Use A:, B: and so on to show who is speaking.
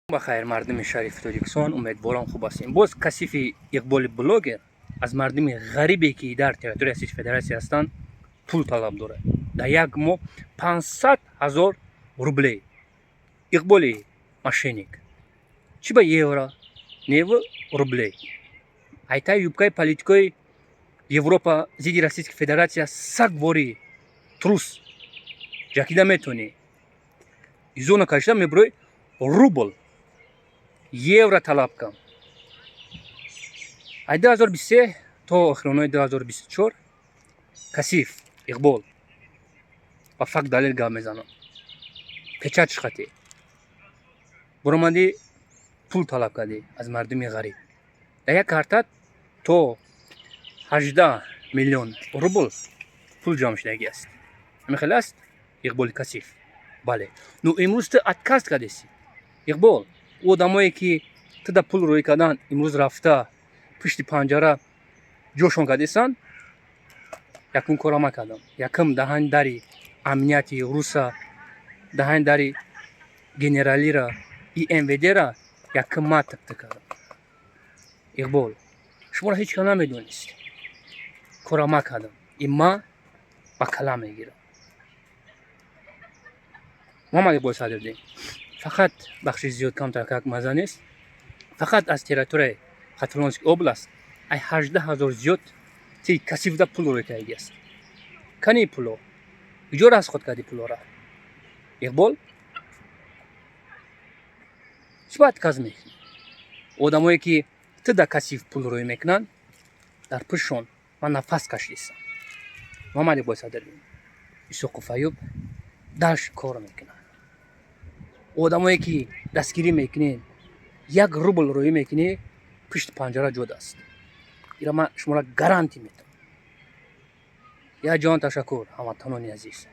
A: Ба хайр, мардуми шарифи Тоҷикистон, умедворам, хуб ҳастем. Боз касифи Иқболи блогер аз мардуми ғарибе, ки дар территорияи Российской Федерация ҳастанд, пул талаб дорад. Дар як моҳ 500 ҳазор рублей. Иқболи мошенник, чӣ ба евро неву рублей? Айтай юбкаи политикои Европа зидди Российской Федерация сагвори трус ҷакида метавонӣ, изона кашида мебурӯй, рубл, евро талаб кан. Ай 2023 то охиронои 2024, касиф Иқбол, ба факт, далел гап мезанам, печать шихатӣ буромадӣ, пул талаб кардӣ аз мардуми ғариб. Дар як картат то 18 миллион рубл пул ҷамъ шудагӣ аст. Ҳамин хел аст, Иқболи касиф? Бале. Ну, имрӯз ту отказ кардеси, Иқбол. Ӯ одамое, ки ту да пул рӯй кардан, имрӯз рафта пушти панҷара ҷошон кардесанд. Якум кора ма кардам. Якум даҳани дари амнияти руса, даҳани дари генералира и МВДра якум ма тиқти кардам. Иқбол, шуморо ҳеҷ кас намедонист. Кора ма кардам и ма ба калам мегирам. Муҳаммад Иқбол Садриддин, фақат бахши зиёд камтар как маза нест. Фақат аз территорияи Хатлонский область ай 18 000 зиёд ти касифда пул рӯй кардагӣ аст. Кани пуло? Куҷо расход кардӣ пулора, Иқбол? Чӣ ба отказ мекунӣ? Одамое, ки ту да касиф пул рӯй мекунанд, дар пуштшон ман нафас кашидистам. Муҳаммад Иқбол Садриддин, Исоқов Аюб даш кор мекунад. Одамое, ки дастгирӣ мекунед, як рубл рӯӣ мекунӣ, пушти панҷара ҷод аст. Ира ман шуморо гарантия метавам. Як ҷон ташаккур, ҳамватанони азиз.